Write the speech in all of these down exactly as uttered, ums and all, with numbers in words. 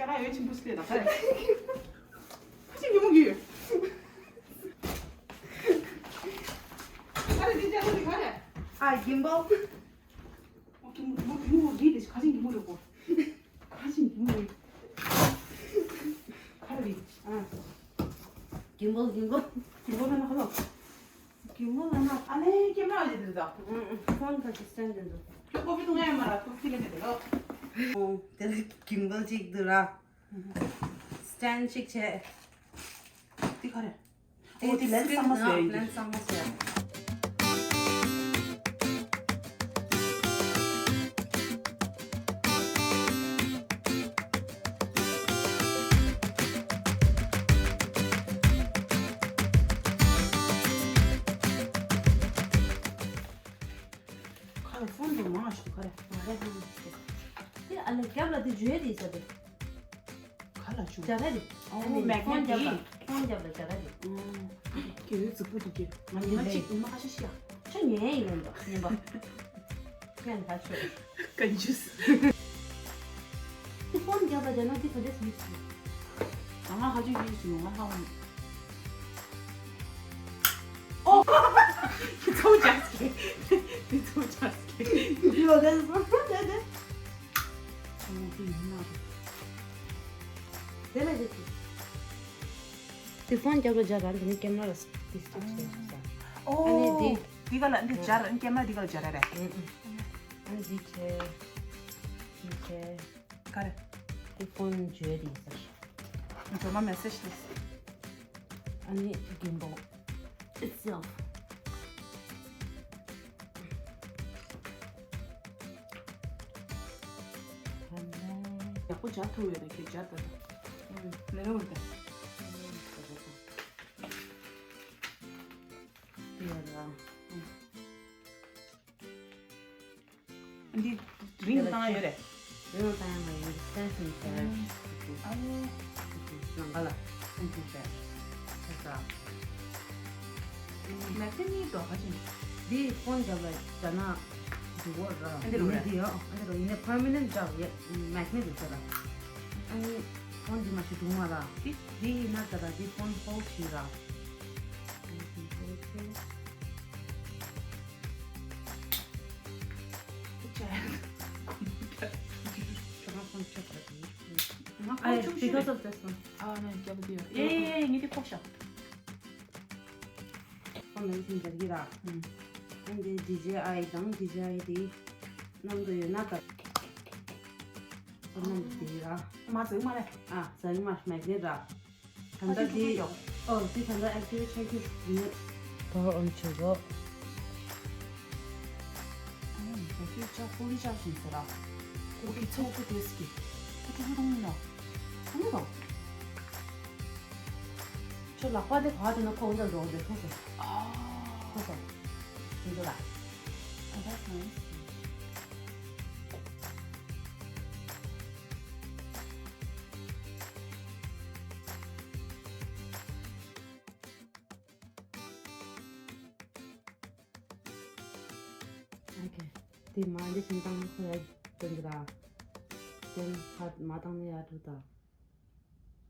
ཁ་ཡོད་ཆེན་པོ་ཞིག་ལས་དང་ཁ་རེད། ཁ་ཆེ་ཉི་མོ་གི་ཡོད། ཁ་རེད་འདི་ཅག་ཚོ་འདི་ཁ་རེད། ཨ་གིམ་པལ། ཨོ་གིམ་པལ་གིམ་པལ་འདི་འདི་ཁ་ཆེ་ཉི་མོ་རེད་གོ། ཁ་ཆེ་ཉི་མོ་རེད། ཁ་རེད། ཨ་གིམ་པལ་གིམ་པལ། གིམ་པལ་ན་ཁ་ལོ། གིམ་པལ་ན་ཨ་ནེ་ཀེམ་ར་ཡོད་འདུག་ད། ཨུ་ཨུ་ཕོན་ག་ཅིག་སི་ཊེན་ཌི་འདུག་ཁྱོད་ཀོ་ཕི་འཐུང་ཡ་མ་ར་ཐུག་ཁི་ལེ་མེད་དེ་ལོ། ཨོ་དེ་ལ་གིམ་པལ་ཅིག་འདུག་ར། སི་ཊེན་ཌི་ཅིག་བྱས། འདི་ག་རེ། ཨོ་དེ་ལེན་སི་གཙང་མ་བཟོས་ཡིན། ལེན་སི་གཙང་མ་བཟོས། ཁ་ལ་ཕོན་དུ་མང་ཞིག་ག་རེ། མ་རེད་ཧ་མ་ཞིག་དེ་ཨ་ལེ་རྒྱབ་ལ་དེ་འཇུ་ཡ་དེ་ས་དེ། ག་ལ་འཇུ། སྦྱར་ར་རེད། ཨོ་ཨ་ནི་མེག་ནེ་ཊི་ཕོན་རྒྱབ་ལ་དེ། ཕོན་རྒྱབ་ལ་སྦྱར་ར་རེད། ཨུམ། ཁྱེད་ཡོད་རྫིག་པོ་འདུག་གི། ང་ཉི་མ་གཅིག་ཉི་མ་ཁ་ཤས་ཤིག་ཡ། ཁྱོད་ཉན་ཡིན་ལོ་འདུག་ཉན་པ། ཁྱོད་ད་ཆོས། ཀན་ཇུས། དེ་ཕོན་རྒྱབ་ལ་སྦྱར་ན་དེ་ག་འདྲས་ཡོད་ཟེར། ང་ང་ཧ་ཅང་ཡིད་ཆེས་ང་ཧ་ཧ། ཨོ། དེ་ཚོ་ཅག་སྐྱེ། དེ་ཚོ་ཅག་སྐྱེ། ཡོད་དེ་སོང་དེ་དེ། ཚོང་དེ་ཡིན་ན་རེད། དེ་ལ་དེ་དེ། དེ་ཕོན་རྒྱབ་ལ་སྦྱར་ར་འདི་ནི་ཀེམ་ར་ལ་དེ་སྟིག་བྱས་ཤག་ཨོ། ཨ་ནི་དེ། འདི་ག་ལ་འདི་སྦྱར་ཀེམ་ར་འདི་ག་ལ་སྦྱར་ར་རེད། ཨུ་ཨུ། ཨ་ནི་འདི་བྱས། འདི་བྱས། ག་རེ། དེ་ཕོན་བརྗོད་རེད་ཟེར། ཇོ་མ་མེ་སེ་ཇི་དེ། ཨ་ནི་གིམ་པལ་ཨིཊ་སེལ་ཕ། ཡག་པོ་སྦྱར་ཐུབ་ཡོད་ན་ཁྱེད་སྦྱར་ད། ཨུ། ལེ་ལོ་ཡོད་ད། ལེ་ལོ་ཡོད་ད། དེ་ཡོད་ལ། ཨུ། འདི་རིང་བཏང་ཡོད་རེད། རིང་བཏང་ཡ་མ་ཡིན། སེན་སི་ཊི་བ་ཨ་ཡེ། ནང་ག་ལ་སེན་སི་ཊི་བ་ཤ་ས། མེག་ནེ་ཊི་འདྲ་ག་ཅིག་འདི་ཕོན་རྒྱབ་ལ་སྦྱར་ན་འགྲིག་གོ་ར། ཨ་འདི་རུ་རེད། འདི་ཡང་ཨ་འདི་རུ་ཡིན་ནའི་པར་མ་ནེན་ཊི་སྦྱར་ཡ་མེག་ནེ་ཊི་འདུག་ས་ར། ཨ་ནི་ཕོན་འདི་མ་ཤི་འགྲུབ་མ་ར། འདི་འདི་ཡིན་ན་ད་ར་འདི་ཕོན་ཧོལ་ཌི་བྱེད་ར། Because of this one. ཨ་ནི་རྒྱབ་ལ་དེ་ཡོད། ཡེ་ཡེ་ཡེ་ངས་དེ་ཁོག་ཤག་ཁོ་ནང་བཞིན་རྒྱབ་ཀྱི་ར། ཨང་། ཨ་ནི་ཌི་ཇེ་ཨའི་དང་ཌི་ཇེ་ཨའི་དེ་ནང་དུ་ཡོད་ན་ད། ཁོ་ནང་དུ་དེ་ར། མ་ཟེར་མ་རེད། ཨ་ཟེར་མ་མེག་ནེ་ཊི་ར། ད་ལྟ་དེ། ཨོ་དེ་ད་ལྟ་ཨེག་ཊི་ཝེ་ཊི་བྱེད་རྒྱུ་ནི། པ་ཨོན་བྱེད་དགོས། ཨ་ནི་ད་ཁྱོད་ཅག་ཕུ་ལི་ཅག་བཞིན་ཟེར་ར། ཁོ་གི་ཚོགས་པ་དེ་སི་གི། ཁོ་ཀྲུ་ཀྲུ་རུང་ན། ཨ་ནི་རོ། ཁྱོད་ལག་པ་དེ་བར་དེ་ན་ཁོ་འོན་ཏེ་འགྲོ་འདོད་ཐུག་སོང་། ཨ། ཐུག་སོང་། ཡིན་འདུག་ལ། Oh, that's nice. Okay. དེ་མ་འདི་བཞིན་བཏང་ན་ཁོ་ཡར་འགྲོ་འདུག་ར། དེ་ཕར་མ་བཏང་ན་ཡར་འགྲོ་ད།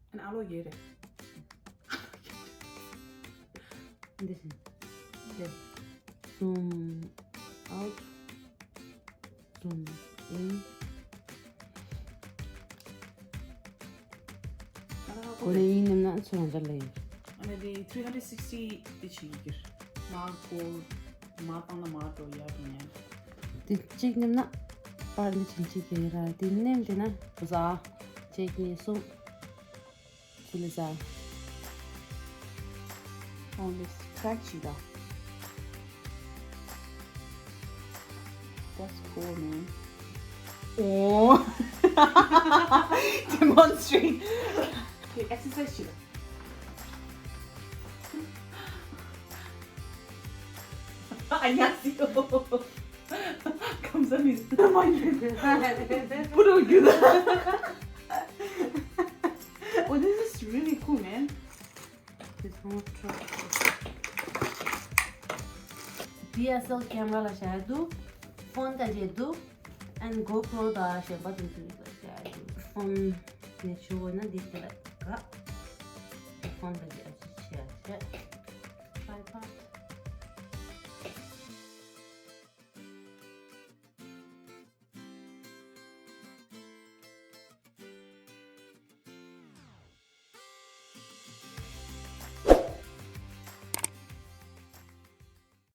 ཨ་ནི་ཨ་ལོ་ཡེ་རེད། འདི་བཞིན། དེ། Zoom out. Zoom in. ཨ་ཁོ་ལ་ཡིན་ནམ་ན་ཚུར་རང་འཇགས་ལ་ཡིན། ཨ་ནི་དེ་three hundred sixty དེ་བྱེད་ཀྱི་ཡོད། མར་བསྐོར། མར་བཏང་ན་མར་འགྲོ་ཡར་འགྲོ་ཉན། དེ་གཅིག་མནན་ན་པར་འདི་བཞིན་གཅིག་ཡིན་ར། དེ་མནན་བྱས་ན་བཟའ། གཅིག་གཉིས་གསུམ། ཚུར་ལ་བཟའ། Oh, this crack བྱེད་ད། That's cool, man. Oh. Demonstrate. Okay, exercise བྱེད་ད། 안녕하세요. 감사합니다. 부러워요. Oh, this is really cool, man. ཌི་ཨེསི་ཨེལ་ཀེམ་ར་ལ་བཞག་ཡ་འདུག་ཕོན་ད་བྱས་འདུག and GoPro ད་གཞན་པ་འདུག་འདུག་ལ་བཞག་ཡ་འདུག་ཕོན། ནས་ཆུ་བོ་ན་འདི་དེ་ལ་ག་ཧྥང་གི་ཨ་ཅི་ཆེ་ཨ་ཆེ་ཧྥའི་ཕ།